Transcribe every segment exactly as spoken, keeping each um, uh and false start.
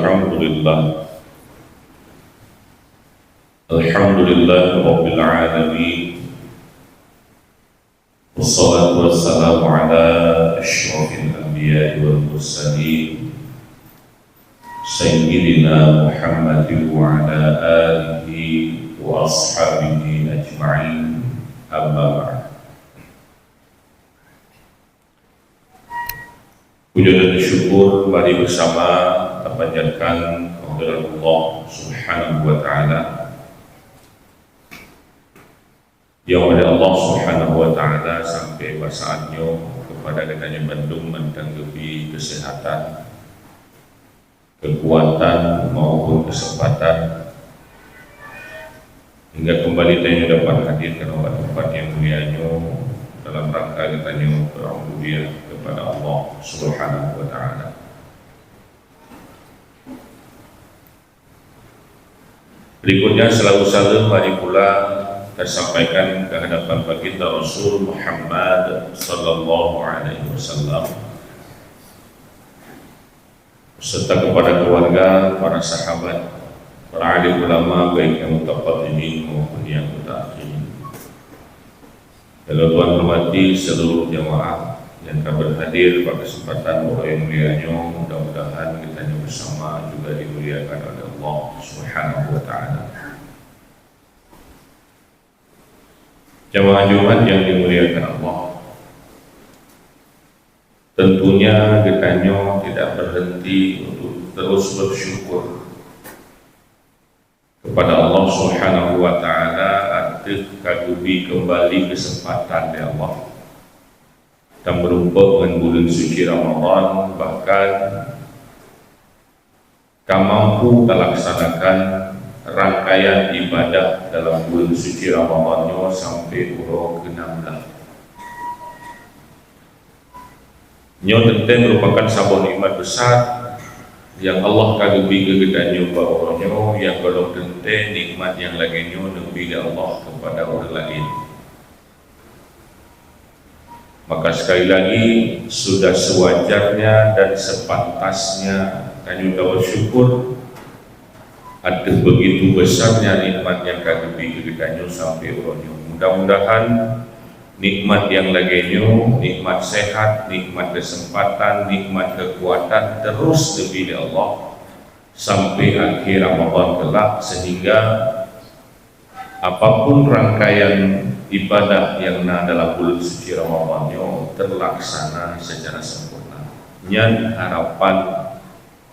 Alhamdulillah. Alhamdulillah Rabbil Alamin. Wassalatu wassalamu ala asyrafil anbiya'i wal mursalin, Sayyidina Muhammadin wa ala alihi wa ashabihi ajma'in. Amma ba'd. Puja dan syukur mari bersama tapanjatkan kehadirat Allah Subhanahu wa Ta'ala. Nyang oleh Allah Subhanahu wa Ta'ala sampai bak saat nyoe kepada geutanyoe bandum mantong geubri kesehatan, kekuatan maupun kesempatan hingga kembali tanyoe dapat hadir keunoe bak teumpat nyang mulia nyoe dalam rangka geutanyoe beurububiyah kepada Allah Subhanahu wa Ta'ala. Berikutnya, selalu saleuem mari pula tasampaikan keu hadapan Baginda Rasul Muhammad sallallahu alaihi wasallam, serta kepada keluarga, para sahabat, para alim ulama, baik yang mutaqaddimin maupun yang mutaakhirin. Lalu Tuhan hormati seluruh jamaah nyang ka berhadir bak kesempatan uroe nyang mulia nyoe, mudah-mudahan geutanyoe bersama juga dimuliakan oleh Allah Subhanahu wa Ta'ala. Jamaah Jumat yang dimuliakan Allah, tentunya geutanyoe tidak berhenti untuk terus bersyukur kepada Allah Subhanahu wa Ta'ala ateueh ka geubri keumbali keuseumpatan lé Allah tameurumpok ngon buleuen suci Ramadhan, bahkan ka mampu talaksanakan rangkaian ibadah dalam buleuen suci Ramadhan nyoe sampai uroe keunam blah. Nyoe teuntée meurupakan saboh nikmat besar nyang Allah ka geubri keu geutanyoe bak uroe nyoe, nyang gohlom teuntée nikmat nyang lagée nyoe neubri lé Allah keupada ureuëng laén. Maka sekali lagi, sudah sewajarnya dan sepantasnya tanyoe tabersyukur ateueh begitu besarnya nikmat nyang ka geubri keu geutanyoe sampai uroe nyoe. Mudah-mudahan nikmat nyang lagée nyoe, nikmat sehat, nikmat keuseumpatan, nikmat keukuatan terus geubri lé Allah sampai akhé Ramadhan keulak, sehingga apapun rangkaian ibadah nyang na dalam buleuen suci Ramadhan nyoe teulaksana secara sempurna. Nyan harapan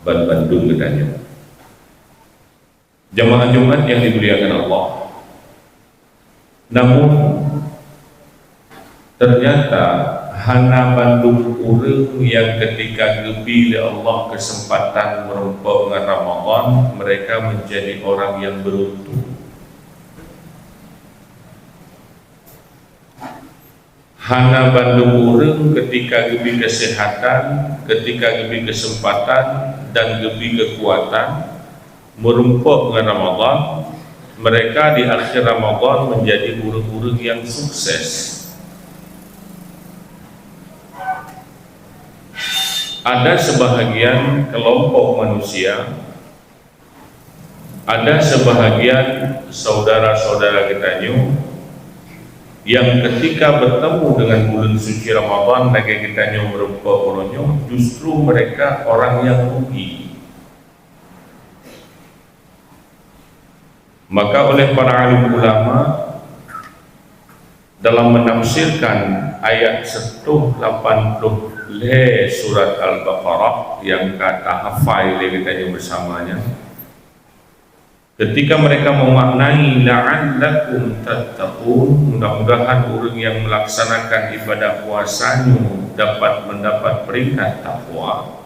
banmandum geutanyoe. Jamaah Jumat nyang dimuliakan Allah, namun, teunyata hana bandum ureuëng nyang keutika geubri lé Allah keuseumpatan meurumpok ngon Ramadhan, mereka menjadi orang yang beruntung. Hana bandum ureuëng keutika geubri keuseuhatan, keutika geubri keuseumpatan, dan geubri keukuatan meurumpok ngon Ramadhan, mereka di akhir Ramadhan menjadi ureuëng-ureuëng nyang sukses. Ada sebahagian keulompok manusia, ada sebahagian saudara-saudara geutanyoe nyang keutika beutemu deungon buleuen suci Ramadhan lagée geutanyoe meurumpok uroe nyoe, justru mereka orang nyang rugi. Maka oleh para alim ulama, dalam menafsirkan ayat seratus lapan puluh lhée surat Al-Baqarah nyang ka tahafai lé geutanyoe beusama nyan, ketika mereka memaknai "la'allakum tattaqun", mudah-mudahan ureuëng nyang melaksanakan ibadah puasa nyoe dapat mendapat peringkat takwa.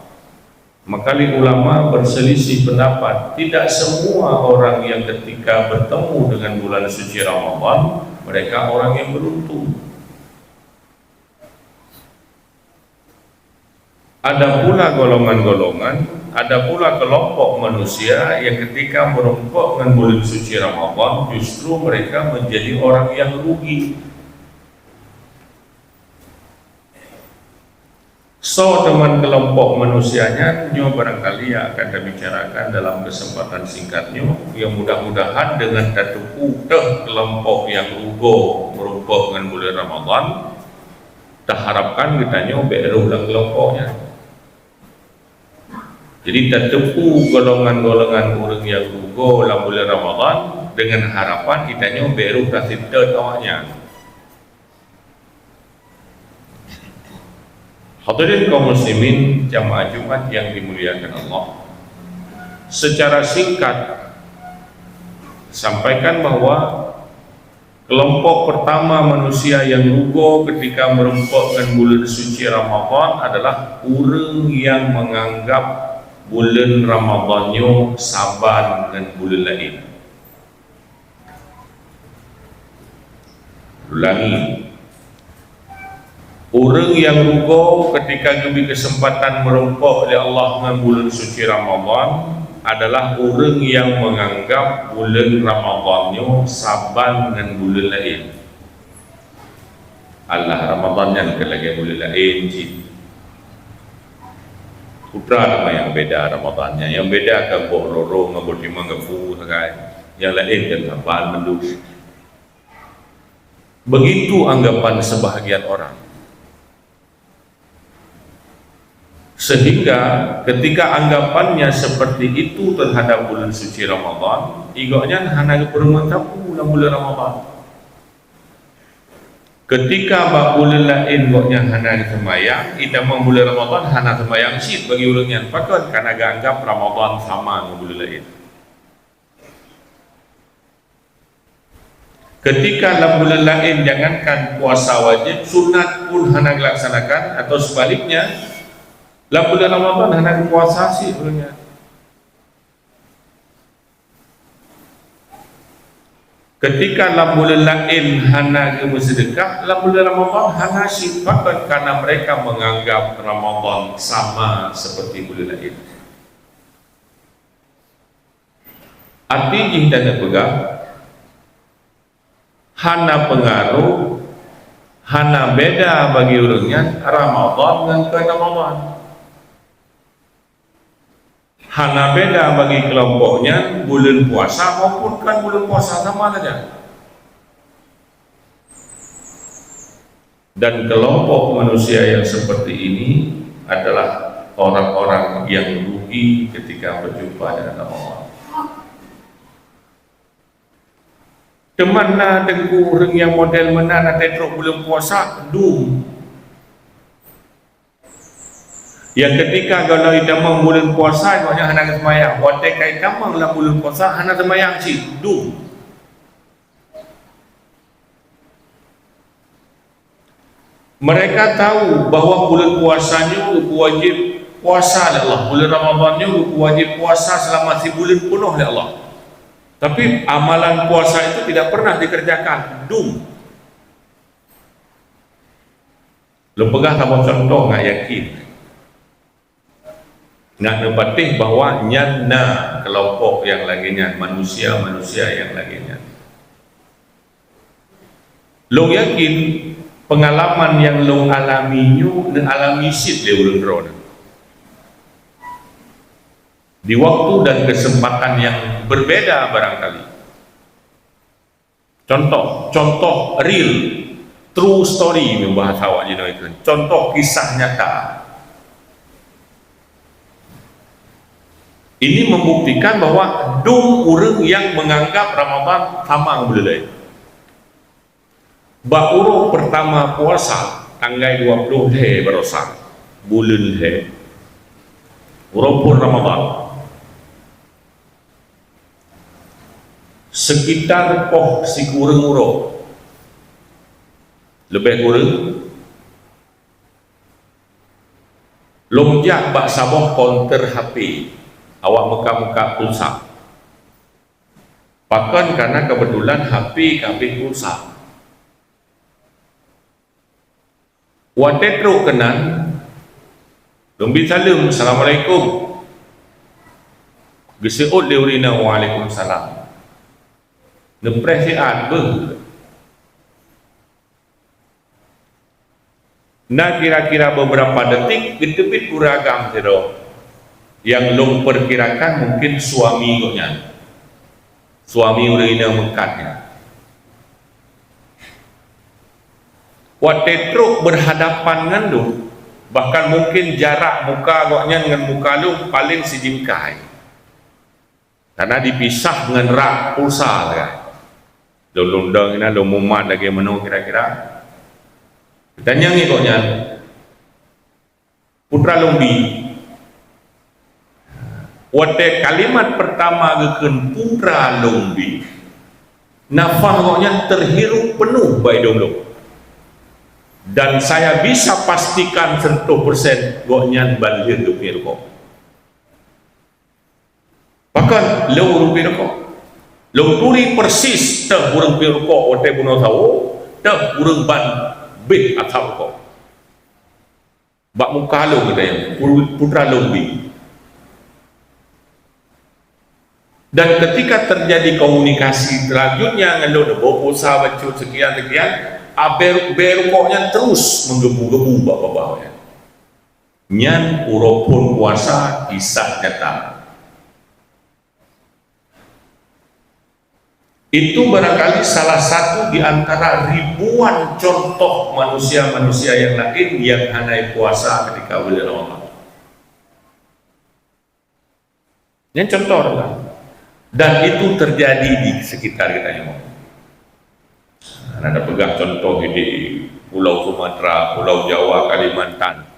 Maka lé ulama berselisih pendapat, tidak semua orang yang ketika bertemu dengan bulan suci Ramadan, mereka orang yang beruntung. Ada pula golongan-golongan, ada pula kelompok manusia yang ketika merumpok dengan bulan suci Ramadan, justru mereka menjadi orang yang rugi. Soe teuma keulompok manusia nyan, nyoe barangkali nyang akan tabicarakan dalam keuseumpatan singkat nyoe, nyang mudah-mudahan deungon tateupeue teuh keulompok nyang rugoe meurumpok ngon buleuen Ramadhan, taharapkan geutanyoe bék rhoh lam keulompok nyan. Jadi, tateupeue golongan-golongan ureuëng nyang rugoe lam buleuen Ramadhan deungon harapan geutanyoe bék rhoh taseutôt awaknyan. Hadirin kaum muslimin jamaah Jumat yang dimuliakan Allah, secara singkat sampaikan bahwa keulompok pertama manusia nyang rugoe keutika meurumpok ngon buleuen suci Ramadhan adalah ureuëng nyang meunganggab buleuen Ramadhan nyoe saban ngon buleuen laén. Ulangi, ureuëng nyang rugoe keutika geubri keuseumpatan meurumpok lé Allah ngon buleuen suci Ramadhan adalah ureuëng nyang meunganggab buleuen Ramadhan nyoe saban ngon buleuen laén. Alah, Ramadhan nyan keu lagée buleuen laén cit. Peue teuma nyang beda Ramadhan nyan? Nyang beda ka boh roro ngon boh timang geubu sagai. Nyang laén kan saban mandum. Begitu anggapan sebahagian orang. Sehingga ketika anggapannya seperti itu terhadap bulan suci Ramadhan, gobnyan hana geupeureumeun sapeue lam bulan Ramadhan. Ketika bak bulan laén gobnyan hana geuseumayang, itamong bulan Ramadhan hana seumayang cit bagi ureuëng nyan, pakon? Karena geuanggap Ramadhan sama ngon bulan laén. Ketika lam bulan laén, jangankan puasa wajib, sunat pun hana gelaksanakan, atau sebaliknya, lam bulan Ramadhan hana puasa cit ureuëng nyan. Ketika lam bulan laén hana geumeuseudekah, lam bulan Ramadhan hana cit, pakon? Karena mereka menganggap Ramadhan sama seperti bulan laén. Arti jih tanyoe peugah, hana peungaruh, hana beda bagi ureuëng nyan Ramadhan ngon kon Ramadhan. Hana beda bagi keulompok nyan buleuen puasa maupun kon buleuen puasa, sama saja. Dan kelompok manusia yang seperti ini adalah orang-orang yang rugi ketika berjumpa dengan Allah. Teuma na teungku ureuëng nyang model meunan, watée trok buleuen puasa, dum. Nyang keutika gohlom itamong buleuen puasa, gobnyan hana geuseumayang. Watée ka itamong lam buleuen puasa, hana seumayang cit, dum. Mereka tahu bahwa bulan puasa nyoe geupeuwajéb puasa lé Allah. Bulan Ramadhan nyoe geupeuwajéb puasa selama sibuleuen peunoh lé Allah. Tapi amalan puasa itu tidak pernah dikerjakan. Dum. Lôn peugah saboh cuntoh ngat yakin. Ngat neupatéh bahwa nyan na keulompok nyang lagée nyan, manusia-manusia nyang lagée nyan. Lôn yakin peungalaman nyang lôn alami nyoe neualami cit lé ulôn droeneuh. Di waktu dan kesempatan yang berbeda barangkali. Contoh, contoh real, true story, bahasa awak jinoe itu. Contoh kisah nyata. Ini membuktikan bahwa dum ureuëng nyang menganggap Ramadhan sama ngon buleuen laén. Bak uroe pertama puasa, tanggai dua puluh lhée baroesa, buleuen lhée, uroe phon Ramadhan. Sekitar poh sikureueng uroe, leubeh kureueng, lôn jak bak saboh konter H P, awak meuka-meuka pulsa. Pakon? Karena kebetulan H P ka habéh pulsa. Watée trok keunan, lôn bi saleuem, "Assalamualaikum." Geuseuôt lé ureuëng inong, "Waalaikumsalam." Neupreh siat, beuh. Na kira-kira beberapa detik geuteubiet ureuëng agam sidroe nyang lôn perkirakan mungkin suami gobnyan, suami ureuëng inong meukat nyan. Watée trok berhadapan ngon lôn, bahkan mungkin jarak muka gobnyan ngon muka lôn paleng sijingkai. Karena dipisah ngon rak pulsa kan. Lôn lundang ina lôn mumat lagée meunoe kira-kira. Tanyong ngon gobnyan, "Putra lôn bi." Watée kalimat pertama geukheun "Putra lôn bi", nafah gobnyan terhirup penuh bak idong lôn. Dan saya bisa pastikan seratus persen gobnyan ban lheueh geupie rukok. Pakon lôn ureuëng pie rukok? Lôn turi persis teuh ureuëng pie rukok watée bunoe sawo, teuh ureuëng ban béh asap rukok. Bak muka lôn geutanyoe, pu-, putra lôn bi. Dan ketika terjadi komunikasi selanjutnya ngon lôn, boh pulsa bacut sekian-sekian, abée, bée rukok nyan terus menggebu-gebu bak babah nyan. Nyan uroe phon puasa kisah nyata. Itu barangkali salah satu di antara ribuan contoh manusia-manusia yang lain yang hana puasa ketika bulan Ramadan. Nyan contoh lah. Dan itu terjadi di sekitar kita nyoe. Nah, ada peugah contoh di Pulau Sumatera, Pulau Jawa, Kalimantan.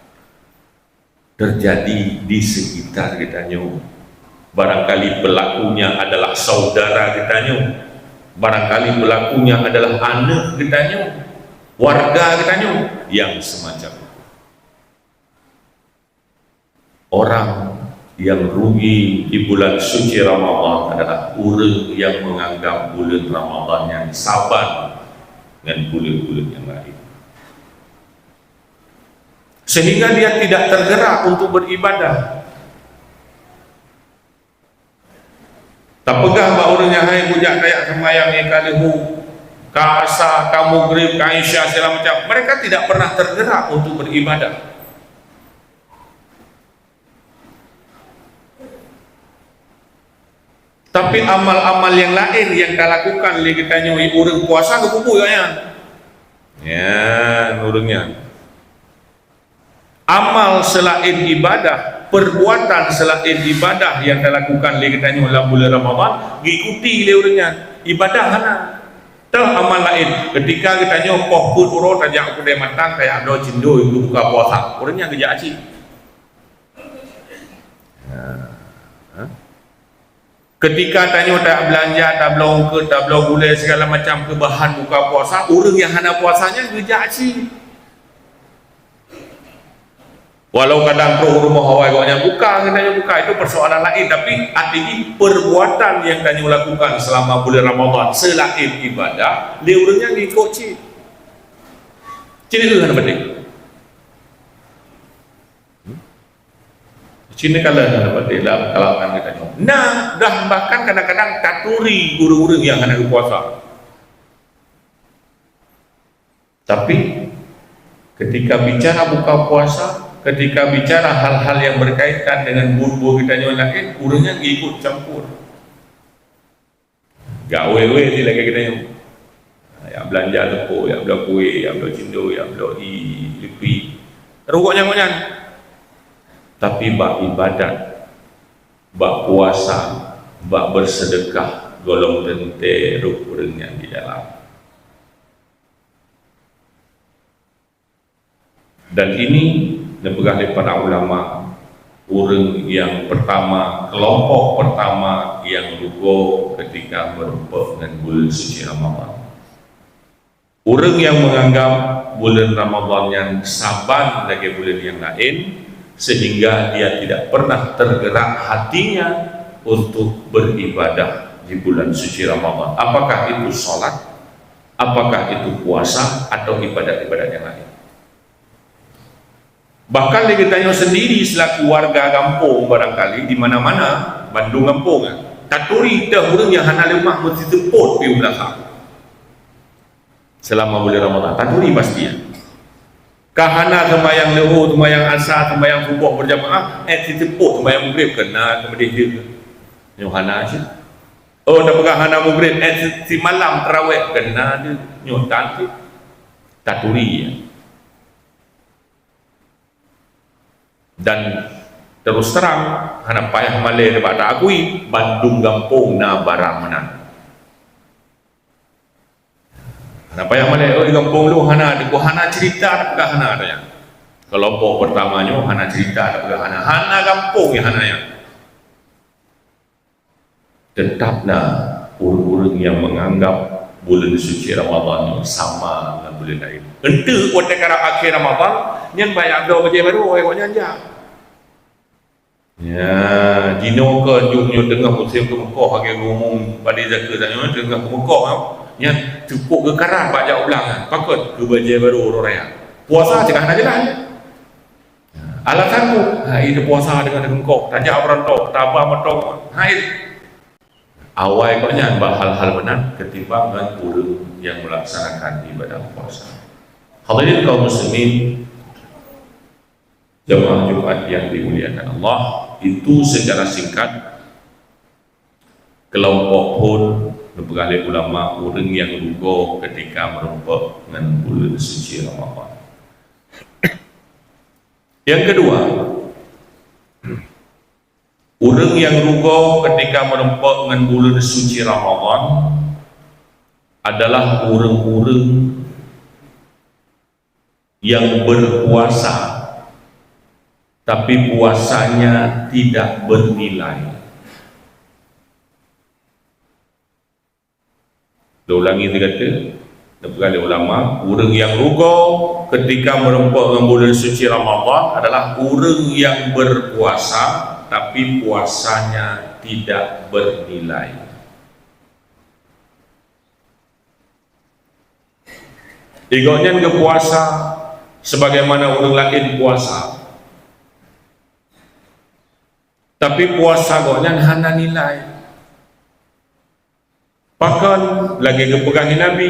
Terjadi di sekitar kita nyoe. Barangkali pelakunya adalah saudara kita nyoe. Barangkali pelakunya adalah anak kita nyoe, warga kita nyoe, yang semacam itu. Orang yang rugi di bulan suci Ramadan adalah ureuëng yang menganggap bulan Ramadan nyan saban ngon bulan-bulan yang lain. Sehingga dia tidak tergerak untuk beribadah. Tapeugah bak ureuëng nyang hai bujak kayak sembahyang nyang ka leuhu, ka asa, ka mugrib, ka isya, segala macam. Mereka tidak pernah tergerak untuk beribadah. Tapi amal-amal yang lain yang talakukan lé geutanyoe ureuëng puasa geupeubuet nyan. Ya, ureuëng nyan. Amal selain ibadah, perbuatan selain ibadah yang talakukan lé geutanyoe lam bulan Ramadan, giikuti lé ureuëng nyan. Ibadah hana. Teuh amal lain, ketika geutanyoe poh peuet uroe tajak u keudai mantong, tajak bloe cindoi untuk buka puasa, ureuëng nyan geujak aci. Ha. Ha? Ketika tanyoe tabeulanja, tabloe eungkôt, tabloe gulée, segala macam keu bahan buka puasa, ureuëng nyang hana puasa nyan geujak aci. Walau kadang trok u rumoh awai gobnyan buka, geutanyoe buka, itu persoalan lain. Tapi arti jih, perbuatan yang tanyoe lakukan selama bulan Ramadan selain ibadah, lé ureuëng nyan giikot cit. Cit hana penting. Cit neukalon hana penting dalam kalangan geutanyoe. Nah, dah bahkan kadang-kadang taturi ureuëng-ureuëng nyang hana geupuasa. Tapi, ketika bicara buka puasa, ketika bicara hal-hal yang berkaitan dengan buet-buet geutanyoe laén, ureuëng nyan ikut campur. Gawe-we di lagée geutanyoe. Nyang beulanja teuko, nyang bloe kue, nyang bloe cindoi, nyang bloe ie, lupi. Rukok nyang nyan. Tapi bak ibadat, bak puasa, bak bersedekah, gohlom teuntée rot ureuëng nyan di dalam. Dan ini neupeugah lé para ulama, ureuëng nyang pertama, kelompok pertama nyang rugoe ketika meurumpok ngon buleuen suci Ramadhan. Ureuëng nyang menganggap buleuen Ramadhan nyan saban lagée buleuen nyang laén, sehingga dia tidak pernah tergerak hatinya untuk beribadah di bulan suci Ramadhan. Apakah itu salat? Apakah itu puasa atau ibadat-ibadat nyang laén? Bahkan lé geutanyoe sendiri selaku warga gampông barangkali di mana-mana, bandum gampông, taturi teuh ureuëng nyang hana leumah meusiteupot piôh beulakang selama buleuen Ramadhan. Taturi pasti, ya. Ka hana seumayang leuhô, seumayang asa, seumayang suboh beurjamaah, eh, siteupôt seumayang maghrib keu na keumudian jeuet. Nyoe hana cit. Oh, tapeugah hana maghrib, eh, si-, simalam tarawih keu na deuh. Nyoe tan cit. Taturi, ya. Dan terus terang, hana payah malée nibak taakui, bandum gampông na barang meunan. Hana payah malée, "Oi, gampông lôn hana, hana cerita, tapeugah hana," katanya. Kelompok pertama nyoe hana cerita, tapeugah hana. Hana gampông nyang hana nyan. Tetap na ureuëng-ureuëng nyang menganggap buleuen suci Ramadhan nyoe sama ngon buleuen laén. Enteuk watée karab akhé Ramadhan, nyan baya bloe bajée barô, awaknyan jak. Ya, jinoe kon jeuem nyoe teungoh musém keumeukoh, lagée geumeuum padé zakeuet nyoe teungoh keumeukoh nyoe. Nyan cukôp geukarab bak jak u blang nyan. Pakon? Keu bajée barô uroe raya. Puasa cit hana jeulaih. Alasan ku, hai teupuasa deungon keumeukoh, tajak beurantok, taba mantong, hai. Awai gobnyan bak hal-hal meunan ketimbang ngon ureuëng nyang melaksanakan ibadah puasa. Hadirin kaum muslimin, jamaah Jumat yang dimuliakan Allah, itu secara singkat kelompok phon neupeugah lé ulama ureuëng nyang rugoe ketika meurumpok ngon buleuen suci Ramadhan. Yang kedua, ureuëng nyang rugoe ketika meurumpok ngon buleuen suci Ramadhan adalah ureuëng-ureuëng yang berpuasa, tapi puasanya tidak bernilai. Lôn ulangi sigoe teuk, neupeugah lé ulama, ureuëng nyang rugoe ketika meurumpok ngon buleuen suci Ramadhan adalah ureuëng nyang berpuasa, tapi puasanya tidak bernilai. Gobnyan geupuasa sebagaimana ureuëng laén puasa, tapi puasa gobnyan hana nilai. Pakon? Lagée geupeugah lé Nabi.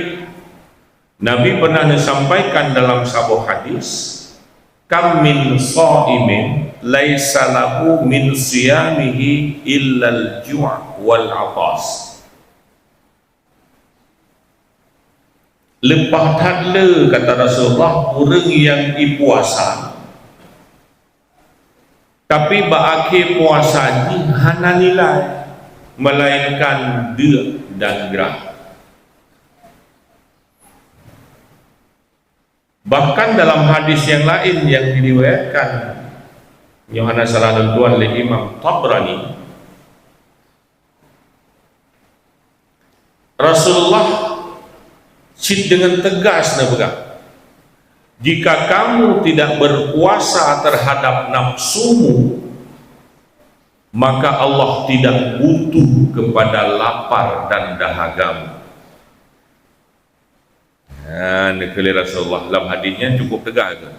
Nabi pernah neusampaikan dalam saboh hadis, "Kam min shaimin laisa lahu min siyamihi illal ju' wal 'atas." Leupah that le, kata Rasulullah, ureuëng nyang ipuasa, tapi bak akhé puasa jih hana nilai, melainkan deuk dan grah. Bahkan dalam hadis nyang laén nyang diriwayatkan, nyoe hana salah lôn tuan, lé Imam Tabrani, Rasulullah cit deungon teugas neupeugah, "Jika kamu tidak berpuasa terhadap nafsumu, maka Allah tidak butuh kepada lapar dan dahagamu." Ha, neukheun lé Rasulullah lam hadis nyan cukup teugas tu.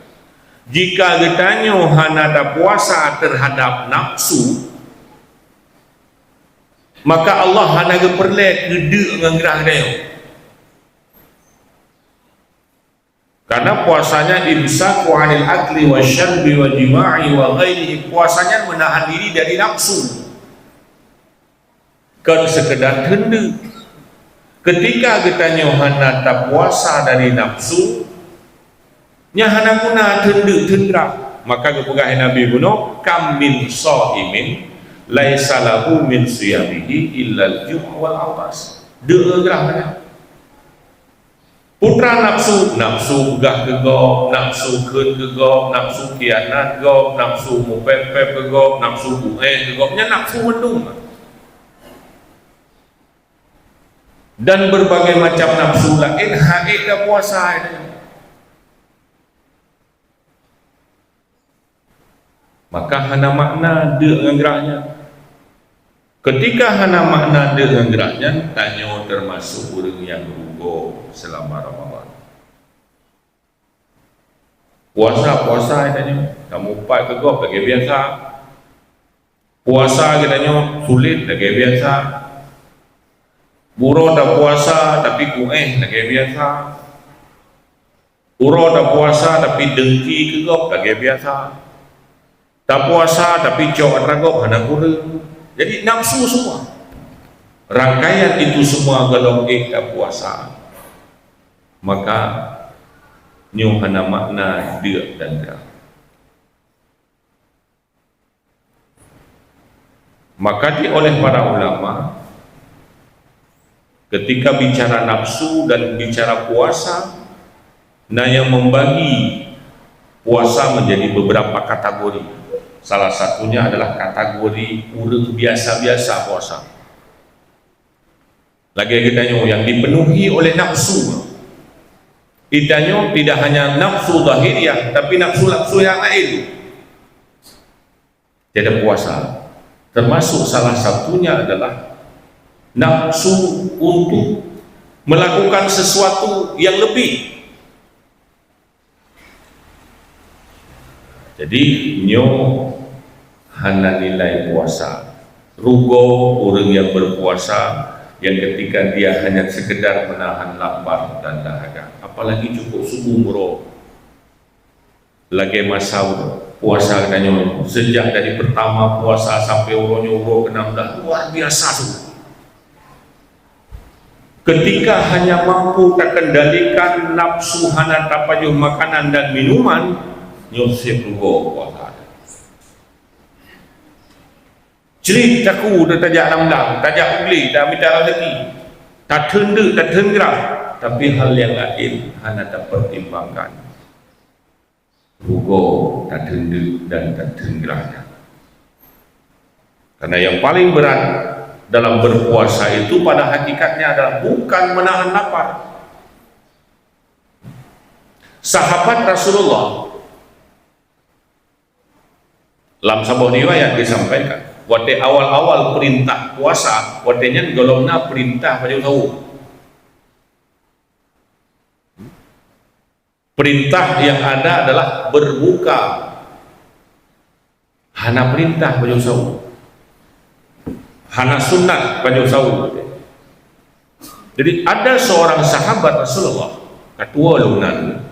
Jika geutanyoe hana tapuasa terhadap nafsu, maka Allah hana geupeureulée keu deuk ngon grah geutanyoe. Karena puasanya imsaku 'anil akli wasyarbi wa jima'i wa ghairihi, puasanya menahan diri dari nafsu. Kon sekedar theun deuk. Ketika geutanyoe hana tapuasa dari nafsu, nyan hana guna theun deuk theun grah. Maka geupeugah lé Nabi bunoe, "Kam min shaimin laisa lahu min siyamihi illal ju' wal 'atas." Deuk ngon grah saja. Putra nafsu, nafsu peugah keu gob, nafsu kheun keu gob, nafsu khianat gob, nafsu mupéb-péb keu gob, nafsu buéh keu gob, nyan nafsu mandum. Dan berbagai macam nafsu laén han ék tapuasa. Maka hana makna deuk ngon grah nyan. Ketika hana makna deuk ngon grah nyan, tanyoe teumasuk ureuëng nyang rugoe seulama Ramadhan. Puasa, puasa tanyoe, tamupat keu gob lagée biasa. Puasa geutanyoe sulet lagée biasa. Buroe tapuasa tapi kuéh lagée biasa. Uroe tapuasa tapi dengki keu gob lagée biasa. Tapuasa tapi cok atra gob hana kureueng. Jadi nafsu semua. Rangkaian itu semua golom ék tapuasa. Maka nyoe hana makna deuk dan deuh. Maka di oleh para ulama, ketika bicara nafsu dan bicara puasa, na yang membagi puasa menjadi beberapa kategori. Salah satunya adalah kategori ureuëng biasa-biasa puasa. Lagée geutanyoe yang dipenuhi oleh nafsu. Geutanyoe tidak hanya nafsu zahiriah, tapi nafsu-nafsu yang lain. Jadi puasa, termasuk salah satunya adalah nafsu untuk melakukan sesuatu yang lebih. Jadi, nyoe hana nilai puasa. Rugoe ureuëng yang berpuasa yang ketika dia hanya sekedar menahan lapar dan dahaga, apalagi cukup subuh meurok. Lagée masa puasa geutanyoe, sejak dari pertama puasa sampai uroe nyoe uroe keenam belas, luar biasa subuh. Ketika hanya mampu takendalikan nafsu hana tapajoh makanan dan minuman, nyoe seb rugoe puasa. Crit taku tajak lam blang, tajak u glé, tamita raseuki, tatheun deuk, tatheun grah, tapi hal nyang laén hana tapertimbangkan. Rugoe tatheun deuk dan tatheun grah. Karena yang paling berat dalam berpuasa itu pada hakikatnya adalah bukan menahan lapar. Sahabat Rasulullah, lam saboh riwayat disampaikan, watée awal-awal perintah puasa, watée nyan golom na perintah pajoh sahur. Perintah yang ada adalah berbuka. Hana perintah pajoh sahur. Hana sunat pajoh sahur. Jadi ada seorang sahabat Rasulullah, ka tuwo lom nan.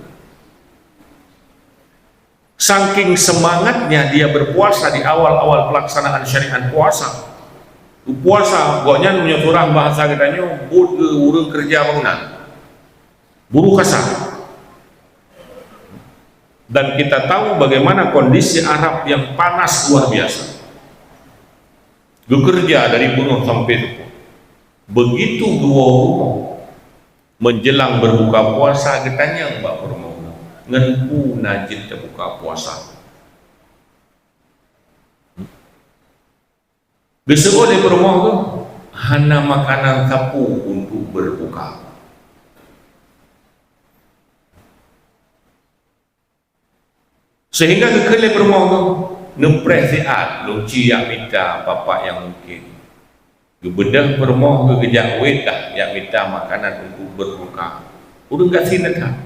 Saking semangatnya dia berpuasa di awal-awal pelaksanaan syariat puasa. Puasa, gobnyan meunyoe surah bahasa geutanyoe, buet ureuëng kerja bangunan. Buruh kasar. Dan kita tahu bagaimana kondisi Arab yang panas luar biasa. Geukerja dari beungoh sampai seupôt. Begitu geuwoe rumoh, menjelang berbuka puasa, geutanyong bak peurumoh, "Ngon peue na jeuet tabuka puasa?" Geuseuôt lé peurumoh geuh, "Hana makanan sapeue untuk berbuka." Sehingga geukheun lé peurumoh geuh, "Neupreh siat, lôn ci jak mita bapak nyang mungken." Geubeudôh peurumoh geuh, geujak wét dah jak mita makanan untuk berbuka. Ureuëng gasien that.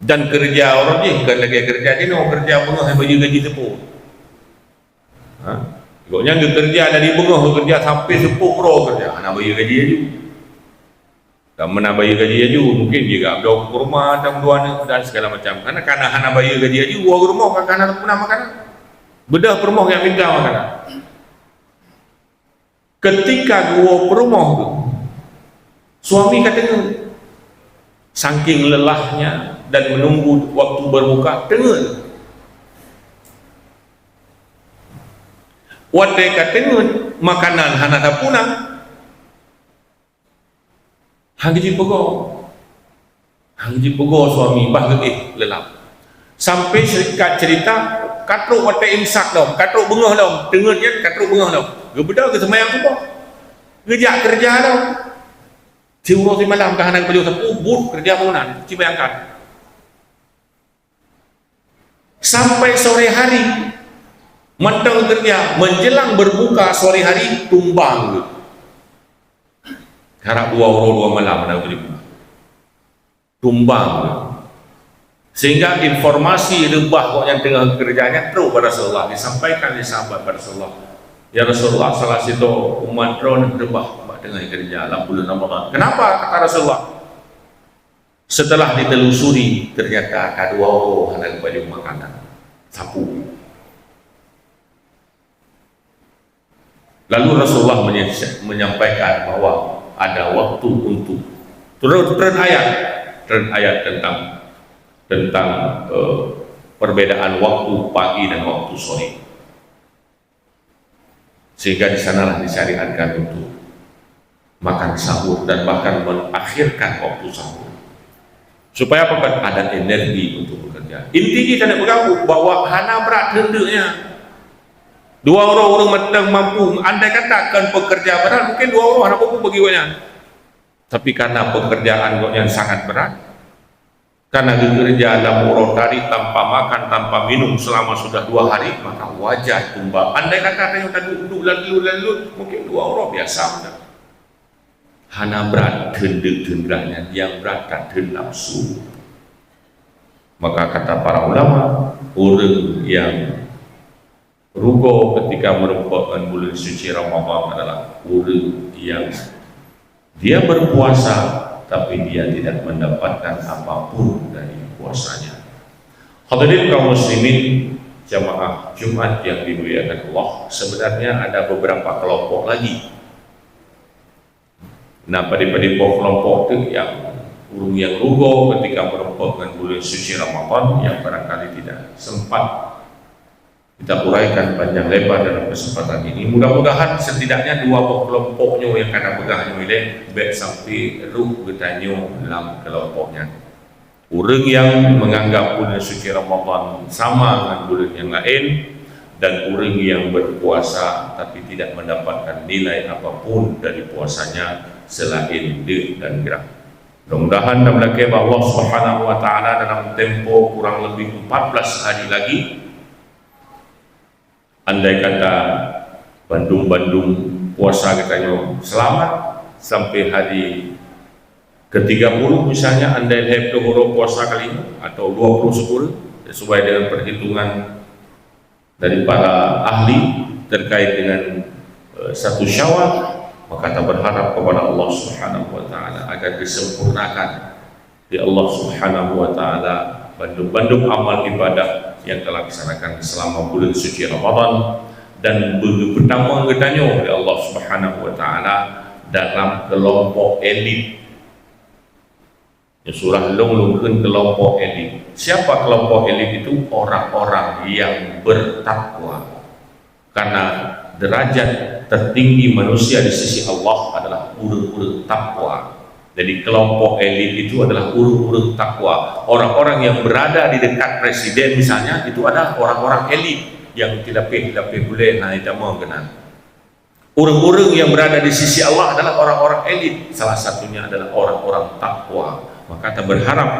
Dan keureuja uroe jih kon lagée keureuja jinoe, keureuja beungoh bayeue gaji seupôt. Ha? Gobnyan geukeureuja dari beungoh, geukeureuja sampai seupôt uroe keureuja, hana bayeue gaji laju. Dan meunan bayeue gaji laju, mungkin jih geuabloe keu kurma, dan dua aneuk, dan segala macam. Karena, karena hana bayeue gaji laju, woe rumoh ka hana teupuna makanan. Beudôh peurumoh nyang minta makanan. Ketika geuwoe peurumoh geuh, suami ka teungeut. Saking lelahnya dan menunggu waktu berbuka, teungeut. Watée ka teungeut, makanan hana tapuna, hana jipeugoe. Hana jipeugoe suami, bah geuéh leulam. Sampai singkat cerita, ka trok watée imsak lom, ka trok beungoh lom, teungeut nyan ka trok beungoh lom. Geubeudôh geuseumayang suboh. Geujak keureuja lom. Siuroe simalam ka hana geupajoh sapeue, buet keureuja bangunan. Ci bayangkan. Sampai sore hari, mantong keureuja, menjelang berbuka sore hari, tumbang geuh. Karab dua uroe dua malam hana geupajoh. Tumbang. Sehingga informasi reubah gobnyan teungoh keureuja nyan trok bak Rasulullah, disampaikan lé sahabat bak Rasulullah, "Ya Rasulullah, salah sidroe umat droeneuh reubah bak teungoh keureuja lam buleuen Ramadhan." "Kenapa?" kata Rasulullah. Setelah ditelusuri, ternyata ka dua uroe hana geupajoh makanan. Sapeue? Lalu Rasulullah menye-, menyampaikan bahwa ada waktu untuk, turun, turun ayat, turun ayat tentang, tentang, eh, perbedaan waktu pagi dan waktu sore. Sehingga di sanalah disyariatkan untuk makan sahur dan bahkan mengakhirkan waktu sahur. Supaya apa? Kan ada energi untuk bekerja. Inti jih keuneuk peugah bahwa hana brat kheun deuk nyan. Dua uroe ureuëng mantong mampu, andai kata kon pekerja berat, mungkin dua uroe hana mampu bagi awaknyan. Tapi karena pekerjaan gobnyan sangat berat, karena geukeureuja lam uroe tari tanpa makan, tanpa minum selama sudah dua hari, maka wajar tumbang. Andai kata tanyoe taduek-duek lam leut-leut, mungkin dua uroe biasa meunan. Hana brat kheun deuk kheun brat nyan, nyang brat ka kheun nafsu. Maka kata para ulama, ureuëng nyang rugoe ketika meureumpok ngon buleuen suci Ramadhan adalah ureuëng nyang dia berpuasa, tapi dia tidak mendapatkan apapun dari puasanya. Hadirin kaum muslimin, jamaah Jumat yang dimuliakan Allah, sebenarnya ada beberapa kelompok lagi. Nah, padé-padé boh kelompok tu yang ureuëng yang rugoe ketika meureumpok ngon buleuen suci Ramadhan yang barangkali tidak sempat kita uraikan panjang lebar dalam kesempatan ini. Mudah-mudahan setidaknya dua boh kelompok nyoe nyang ka tapeugah nyoe ilée, bék sampai roh geutanyoe lam kelompok nyan. Ureuëng nyang menganggap buleuen suci Ramadhan sama ngon buleuen nyang laén, dan ureuëng nyang berpuasa tapi tidak mendapatkan nilai apapun dari puasanya selain deuk dan grah. Mudah-mudahan dan meulakée bak Allah Subhanahu wa Taala dalam tempo kurang lebih empat belas hari lagi. Andai kata bandum-bandum puasa geutanyoe selamat sampai hari ketiga puluh misalnya, andai lhée ploh uroe puasa kali ini atau dua puluh syukur, sesuai dengan perhitungan dari para ahli terkait dengan, eh, satu Syawal, maka kita berharap kepada Allah Subhanahu wa Taala agar disempurnakan di Allah Subhanahu wa Taala bandum-bandum amal ibadah yang telah dilaksanakan selama bulan suci Ramadan, dan beugeupeutamong geutanyoe oleh Allah Subhanahu wa Taala dalam kelompok elit. Ya, surah lôn lôn kheun kelompok elit. Siapa kelompok elit itu? Orang-orang yang bertakwa. Karena derajat tertinggi manusia di sisi Allah adalah ureuëng-ureuëng takwa. Jadi, kelompok elit itu adalah ureuëng-ureuëng takwa. Orang-orang yang berada di dekat presiden misalnya, itu adalah orang-orang elit yang tilapéh-tilapéh bulée na itamong keunan. Ureuëng-ureuëng yang berada di sisi Allah adalah orang-orang elit. Salah satunya adalah orang-orang takwa. Maka kita berharap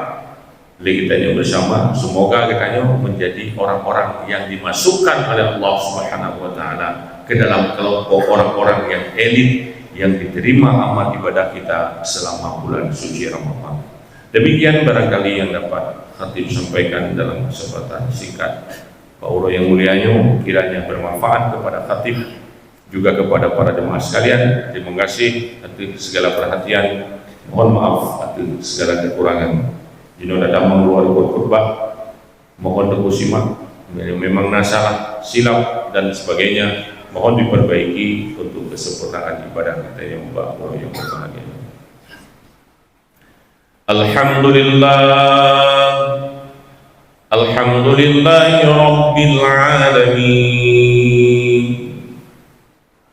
lé geutanyoe bersama, semoga geutanyoe menjadi orang-orang yang dimasukkan oleh Allah Subhanahu wa Taala ke dalam kelompok orang-orang yang elit yang diterima amal ibadah kita selama bulan suci Ramadan. Demikian barangkali yang dapat khatib sampaikan dalam kesempatan singkat. Pak Guru yang mulia nyoe, kiranya bermanfaat kepada khatib juga kepada para jemaah sekalian. Terima kasih atas segala perhatian. Mohon maaf atas segala kekurangan. Jinoe na tamong luwa rukon khutbah, mohon teupeusimak. Memang na salah, silap dan sebagainya, mohon diperbaiki untuk kesempurnaan ibadah kita yang bak uroe nyang berbahagia. Alhamdulillah. Alhamdulillahi rabbil alamin.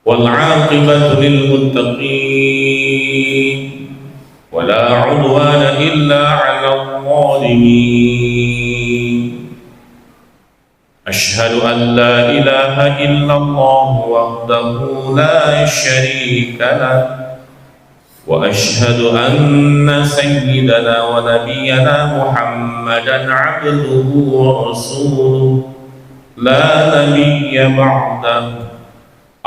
Wal aqibatu lil muttaqin. Wa la udwana illa 'alal zalimin. Ashhadu an la ilaha illallah wahdahu la syarika lah. Wa ashhadu anna sayyidana wa nabiyyana Muhammadan abduhu wa rasuluh. La nabiyya ba'dah.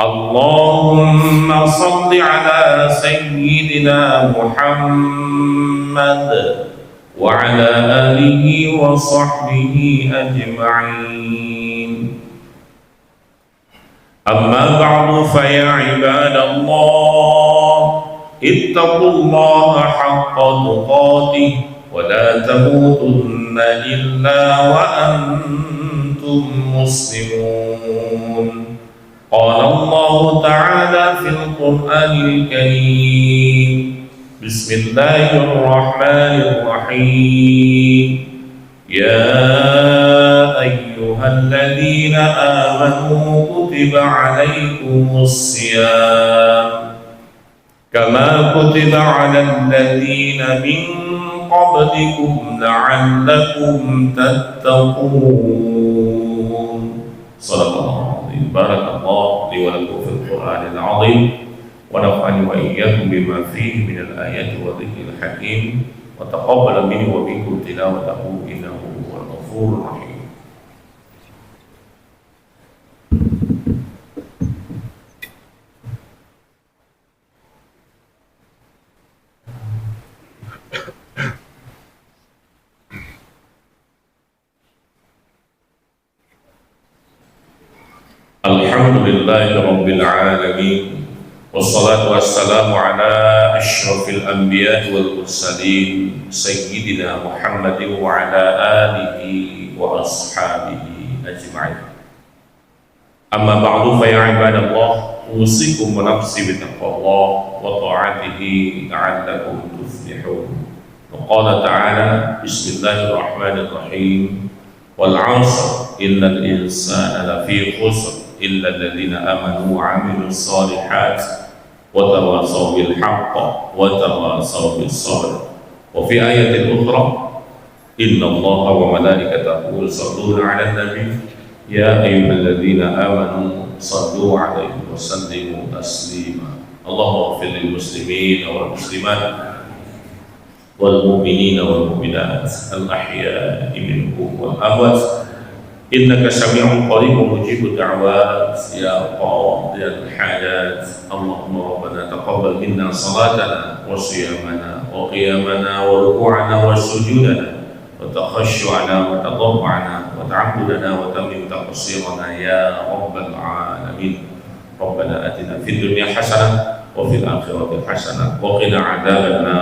Allahumma salli ala sayyidina Muhammad wa ala alihi wa sahbihi ajma'in. Amma ba'du, fa ya ibadallah, ittaqullaha haqqa tuqatih, ولا تموتن إلا وأنتم مسلمون. قال الله تعالى في القرآن الكريم: بسم الله الرحمن الرحيم. يا أيها الذين آمنوا كتب عليكم الصيام كما كتب على الذين من قبلكم لعلكم تتقون. صدق الله العظيم. بارك الله لي ولكم في القرآن العظيم، ونفعني وإياكم بما فيه من الآيات والذكر الحكيم، وتقبل مني ومنكم تلاوته إنه هو الغفور الرحيم. الحمد لله رب العالمين، والصلاة والسلام على أشرف الأنبياء والمرسلين سيدنا محمد وعلى آله وأصحابه أجمعين. أما بعد، فيا عباد الله، أوصيكم ونفسي بتقوى الله وطاعته لعلكم تفلحون. وقال تعالى: بسم الله الرحمن الرحيم. والعصر، إن الإنسان لفي خسر، إلا الذين آمنوا وعملوا الصالحات وتواصوا بالحق وتواصوا بالصبر. وفي آية أخرى: إن الله وملائكته يصلون على النبي، يا أيها الذين آمنوا صلوا عليه وسلموا تسليما. اللهم اغفر للمسلمين والمسلمات والمؤمنين والمؤمنات الأحياء منهم والأموات، إنك سميع قريب مجيب الدعوات يا قاضي الحاجات. اللهم ربنا تقبل منا صلاتنا وصيامنا وقيامنا وركوعنا وسجودنا وتخشعنا وتضرعنا وتعبدنا وتمم تقصيرنا يا رب العالمين. ربنا آتنا في الدنيا حسنة وفي الآخرة حسنة وقنا عذاب النار.